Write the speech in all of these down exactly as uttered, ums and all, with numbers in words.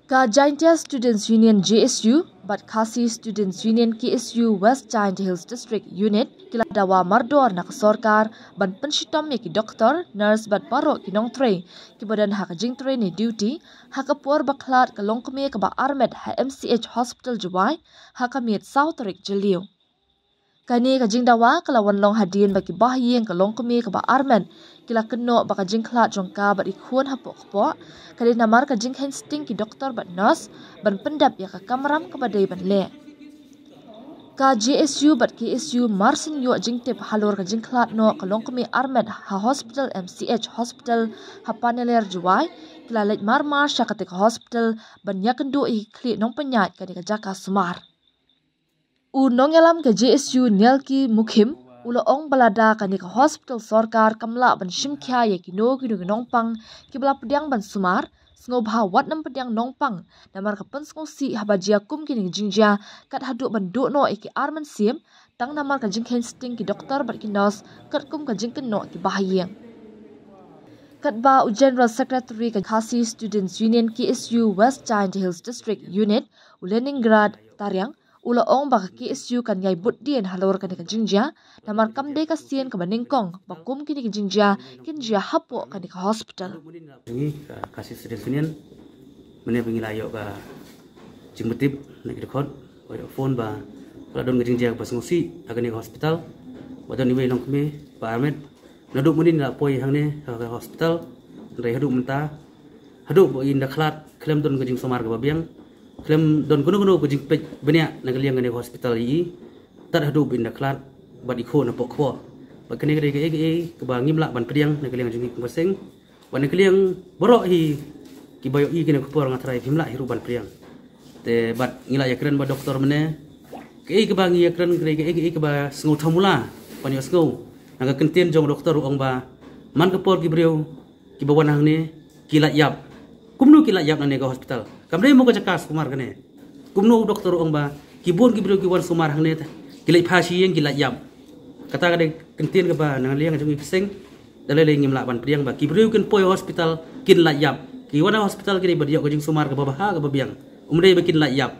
Ka Jaintia Students Union J S U bad Khasi Students Union K S U West Jaintia Hills District Unit ki la dawa mardor na ka sorkar ban pynshitom ïa ki doktor, nurse bad baroh ki nongtrei kiba don ha ka jingtrei ne duty ha ka por ba khlad ka longkmie kaba armet ha M C H Hospital Jowai ha ka miet saw tarik Jylliew. Kane ka jingdawa ka la wan long hadien ba ki bahaïing ka longkmie kaba armet ki la kynnoh ba ka jingkhlad jong ka bad i khun hapoh kpoh ka dei namar ka jingkheiñ sting ki doktor bad nurse ban pyndep ïa ka kamram kaba dei ban leh. Ka J S U bad K S U mar syn ïoh jingtip halor ka jingkhlad noh ka longkmie armet ha hospital M C H hospital ha Panaliar Jowai ki la leit marmar sha kata ka hospital ban ïakynduh ïa ki khlieh nongpynïaid kane ka jaka sumar. U nongïalam ka J S U Nialki Mukhim u la ong ba lada kane ka hospital sorkar kam lah ban shim khia ïa kino kino ki nongpang kiba la pdiang ban sumar, sngewbha wat nym pdiang nongpang namar ka pynsngewsih haba jia kum kine ki jingjia kat haduh ban duh noh ïa ki ar mynsiem tang namar ka jingkheiñ sting ki doktor bad ki nurse katkum ka jingkynnoh ki bahaïing. Katba u General Secretary ka Khasi Students Union K S U West Jaintia Hills District Unit u Leningrad Tariang u la ong ba ka K S U kan ïai bud dien halor kane ka jingjia namar kam dei ka sien kaba nyngkong ba kum kine ki jingjia kin jia hapoh kane ka hospital. Ngi ka Khasi Students Union mynne ba ngi la ïoh ka jingmut tip na ki dkhot ba ïoh phone ba ka la don ka jingjia kaba sngewsih ha kane ka hospital ba don iwei i longkmie ba armet. Naduh mynnin la poi hangne ha ka hospital, hynrei haduh mynta haduh ba in da khlad khlem don ka jingsumar kaba biang, khlem don kano kano ka jingpeit bniah na ka liang kane ka hospital ïa i. Tad haduh ba in da khlad bad i khun hapoh kpoh. Bad kane ka dei kaei kaei kaba ngim lah ban pdiang na ka liang jong ngi kum ka seng. Bad na ka liang baroh hi kiba ïohi kane ka khubor nga tharai phim lah hi ruh ban pdiang. Te bad ngi la ïakren bad doktor mynne. Kaei kaba ngi ïakren ka dei kaei kaei kaba sngew thamula ban ïohsngew na ka kyntien jong doktor u ong ba man ka por ki briew kiba wan hangne ki lait ïap. Kumno ki lait ïap nangne ka hospital? Kam dei mo ka jaka sumar kane. Kumno u doktor u ong ba ki bun ki briew ki wan sumar hangne te ki leit pha shi ïing ki lait ïap. Kata ka dei kyntien kaba na ka liang jong ngi ka seng. Da lei lei ngim lah ban pdiang ba ki briew kin poi hospital kin lait ïap. Ki wan ha hospital ki dei ban ïoh ka jingsumar kaba bha kaba biang. Um dei ba kin lait ïap.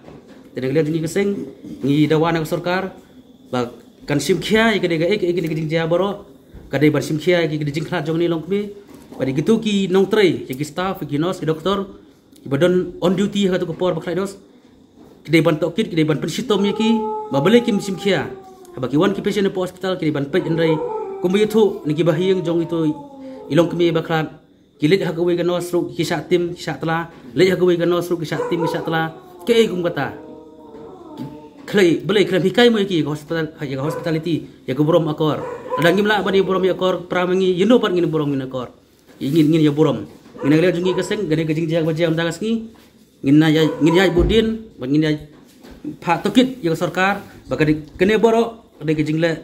Te na ka liang jong ngi ka seng ngi dawa na ka sorkar ba kan shim khia ïa ka dei kaei kaei ka jingjia baroh. Ka dei ban shim khia ïa ka dei jingkhlad jong ngi longkmie. Bad ïa kito ki nongtrei, ïa ki staff, ïa ki nurse, ki doktor kiba don on duty ha kato ka por ba khlaiñ dos, ki dei ban tohkit, ki dei ban pynshitom ïa ki ba balei kim shim khia. Haba ki wan ki patient hapoh hospital ki dei ban peit, hynrei kumba ïathuh na ki bahaïing jong ito i longkmie ba khlad, ki leit ha kawei ka nurse ruh ki shah tim ki shah tla, leit ha kawei ka nurse ruh ki shah tim ki shah tla. Kaei kum kata? Khlei balei khlem hikai mo ïa ki ïa ka hospital, ïa ka hospitality, ïa ka burom akor? Lada ngim lah ban ïa burom ïa akor para ma ngi, ïano pat ngin burom ngin akor? Ngin, ngin ïa burom. Ngi na ka liang jong ngi ka seng, ka dei ka jingjia kaba jia mynta ka sngi. Ngin ïa, ngin ïa bud dien bad ngin ïa phah tohkit ïa ka sorkar ba ka dei kane baroh ka dei ka jingleh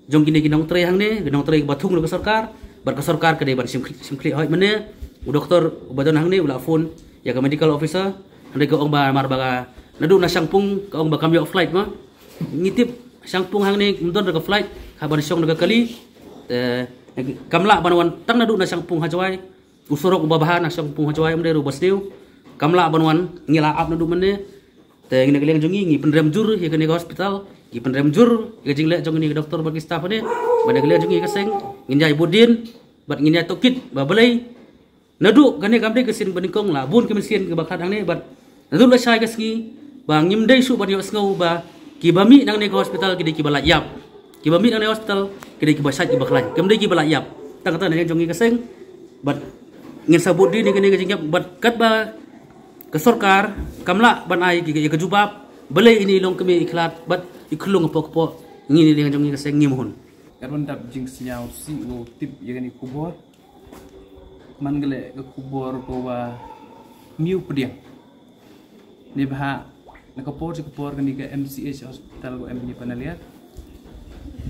jong kine ki nongtrei hangne, ki nongtrei ba thung na ka sorkar. Bad ka sorkar ka dei ban shim khlieh, shim khlieh hoi mynne. U doktor uba don hangne u la phone ïa ka medical officer, hynrei ka ong ba mar ba ka naduh na Shangpung ka ong ba kam ïoh flight ma. Ngi tip Shangpung hangne ym don da ka flight, haba shong da ka kali. Te kam lah ban wan tang naduh na Shangpung ha Jowai. U surok uba bha na Shangpung ha Jowai um dei ruh ba sniew. Kam lah ban wan, ngi la ap naduh mynne. Te ngi na ka liang jong ngi ngi pynrem jur ïa kane ka hospital, ngi pynrem jur ïa ka jingleh jong kane ka doktor bad ki staff hangne. Bad na ka liang jong ngi ka seng ngin ïa bud dien bad ngin ïa tohkit ba balei naduh kane kam dei ka sien ba nyngkong, la bun ki mynsiem kiba khlad hangne bad naduh lashai ka sngi ba ngim dei shuh ban ïohsngew ba kiba mih nangne ka hospital ki dei kiba lait ïap. Kiba mih nangne hospital ki dei kiba shait kiba khlaiñ, kim dei kiba lait ïap. Tang kata na ka liang jong ngi ka seng bad ngin sa bud dien ïa kane ka jingïap bad katba ka sorkar kam lah ban ai ki, ïa ka jubab balei ine i longkmie i khlad bad i khlung hapoh kpoh. Ngi na ka liang jong ngi ka seng ngim hun. Ka ruh dap jingsngew sih wow tip ïa kane ka khubor. Man ka leh ka khubor ka wa miu pdiang. Ni bha na ka por, ka por kane ka M C H hospital ka em ni Panaliar.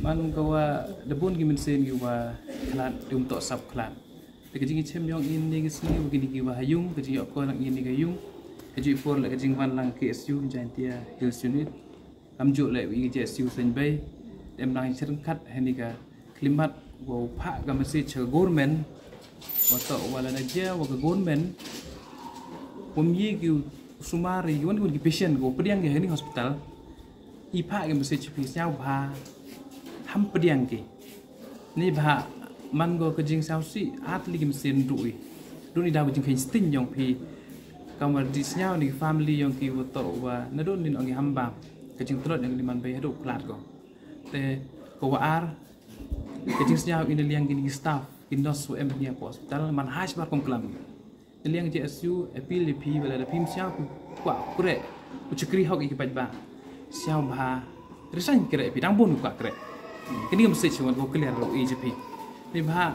Man ka wa da bun ki mynsiem ki wa khlad, um toh sap khlad. Te ka jingïachem jong ngi ni ka sngi wa kine ki wa ha ïung, ka jingïoh ko lang ngi ni ka ïung. Ka jingïoh por la ka jingwan lang K S U Jaintia Hills Unit. Kam ju leh wi J S U Seiñ Bei. Em nang chereng kat hani ka klimat wa u phah ka message ka government. Wa to wa la na jia wa ka government. Wam ye ki sumar ïa wan ki patient ko pdiang ki ha ini hospital. I phah ki message phi sñiaw bha ham pdiang ki. Ni bha man ko ka jingsñiaw si at li ki message ruh i. Ruh ni daw ka jingkheiñ sting yong phi. Kamar di sñiaw ni family yong ki wa toh wa na don ni ong ki ham bam. Ka jingtlot yong ni man bai haduh klat ko. Te ko wa ar ka jingsñiaw ina liang ki ni staff ki nurse wa em ni hapoh hospital man hash bar kom klam. Liang J S U appeal ïa phi ba lada phim sñiaw phi kwah kreh u chakri hok ïa ki paidbah. Sñiaw bha resign kreh phi dang bun kwah kreh. Kini ka message wan ko clear ro A J P. Ni bha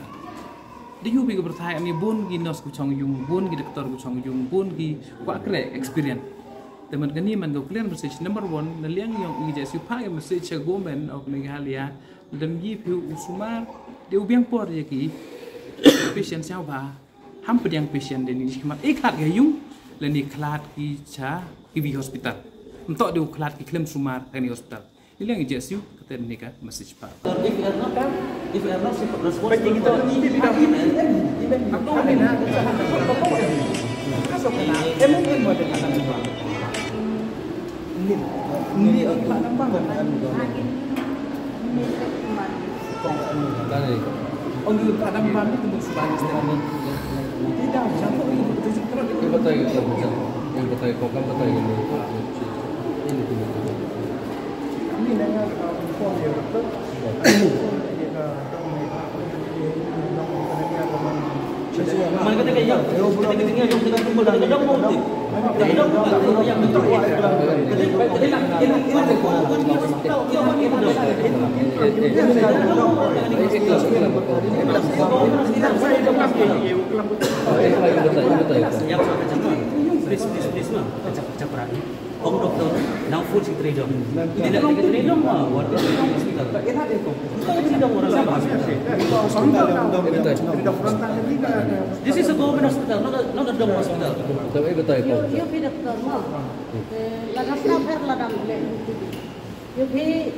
di yu phi ka pyrthai ani bun ki nurse ku chong yung bun ki doctor ku chong yung bun ki kwah kreh experience. Te man kani man ko clear message number one na liang yong A J S U pha ka message cha government of Meghalaya. Dam yi phi u sumar de u biang por ïa ki patient sñiaw bha. Ham pdiang patient de ni khmat i khlad ga yung le ni khlad ki cha ki bi hospital. Mtok de u khlad ki khlem sumar ka ni hospital. Ni leng J S U kata ni ka message pa. If you are not, if you are not responsible, Please, please, please, no. Kachap, kachap rani. Ong doktor, nang full si tridom. Tidak lagi tridom, ah, warga tridom hospital. Kita tridom orang sama. This is a government hospital, not a, not a dom hospital. Tapi betul. Yo, yo, pi doktor mo. Eh, lada sna pher lada mle. Yo phi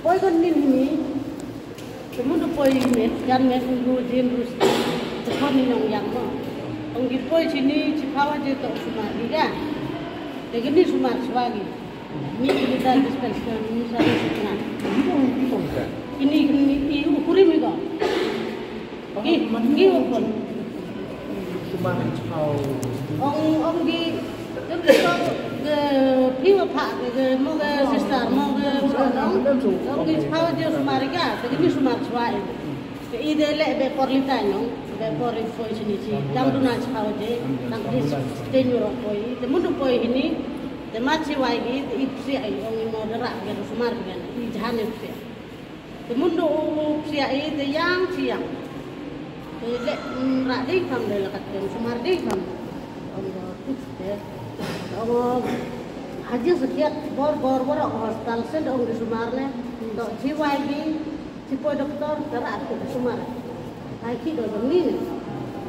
poi kon nin hini. Te mun poi met, jan met ru jin ru. Te kon ni nong yang mo. Ong ki poi sini, chi phawa je to sumar ni ga. Te kini sumar swagi. Ni kita dispensary ni sa sumar. Ini, ini, ini ukuri mi ko. Ki, ki wan pon. Ong, ong ki, ki, ki, phi wa pha, ki, ki, mo ki sister, mo ki, ong, ong ki pha wa je sumar ka, te ki ni sumar swa i. Te i de le be por li tai nong, be por i poi sini si, dang duna pha wa je, dang di sini ro poi, te mun du poi hini, te ma chi wai ki, te i psi ai, ong i mo de ra, ki sumar ki, i jahan i psi. Te mun du u psiah i te yang chi yang. Te le, mm, rah dei kam de la kat te sumar dei kam. Ong do tip te. Ong haji sekiat bor bor bor ong hospital sen ong di sumar ne. Do chi wai di chi poi doktor te rah te sumar. Ai ki do ni ne.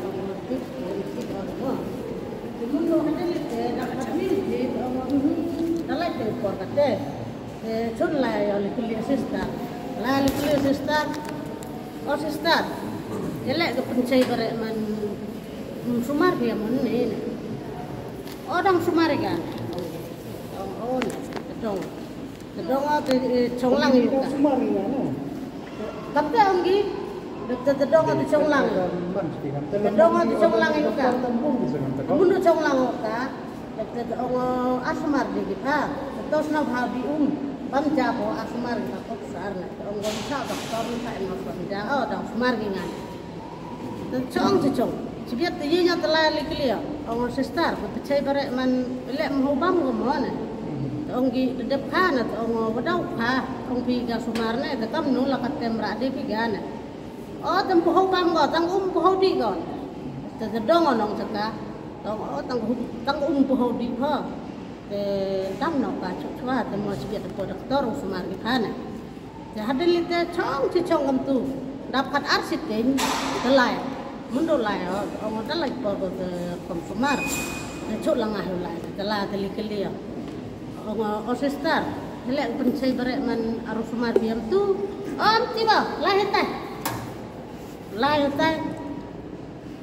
Ong do tip te chi do do. Te mun du haji le te da kat ni te ong, mhm, da lai te por kat te. Eh, chun lai ïa li kylli sister. Lai li kylli sister. O sister. Ïa leh ka pynchai bareh man, mm, sumar ïa mon ne ne. O dang sumar ïa ka. O, o ne. Te dong. Te dong o te, eh, chong lang ïa ka. Kam te ong gi. Te, te dong o te chong lang. Te dong o te chong lang ïa ka. Mun te chong lang o ka. Te, te, te ong, o, ar sumar di kita. Te to sna bha di um. Bam ja bo ar sumar kita ko sar na. Te ong, bam ja doktor ni ka ong bam ja. O, dang sumar di ngan. Te chong, te chong. Chibiat te yi nya te la li klia. Ong, sister, ko te chai bareh man le mho bam ko mo ne. Te ong gi te dep kha na, te ong, o, wadau kha. Ong pi ga sumar ne, te kam nu la ka tem ra di pi ga ne. O, tang pahau bam ko, tang um pahau di ko. Te, te dong o nong chaka. Tang, o, tang um, tang um pahau di ko. Te, tam no ka chuk chua, te mo chibiat te po doktor, u sumar ki phane. Te hadin li te chong, chi chong kam tu. Dap kat ar siting, te lai. Mun du lai, o, o, te lai po ko te kom sumar. Te chuk lang ah lai, te lai te li ke li. O, o, sister, hele pynchai bareh man aru sumar biam tu. Om tiba, lai hetai. Lai hetai.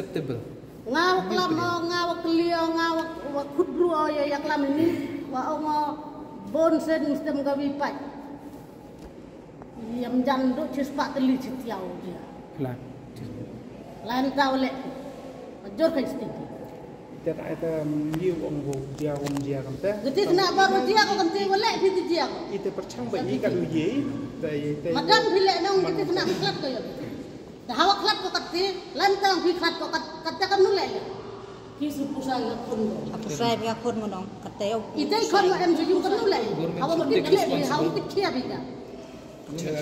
acceptable. Nga wa klam o, nga wa kli o, nga wa, wa khut bru o, ya, ya klam ini, wa o nga bon sen stem ka wi pat. Yam jan do chis pa teli chit yau dia. Klar. Lan tau le. Jor kai sting. Ita ta ita mli wong wo dia wong dia kam ta. Gati kena baru dia ko kan ti wale phi ti dia ko. Ita perchang ba yi ka du ye. Ta ye ta. Madam phi le nong gati kena klat ko yo. Dah hawa klat ko kati, lantang phi klat ko kat, kata kan nule ya. Ki su pusai ka khun ko. Aku sai ka khun ngonong kata yo. Ita i khun em ju kan nule. Hawa mati kle, hawa mati kia bina.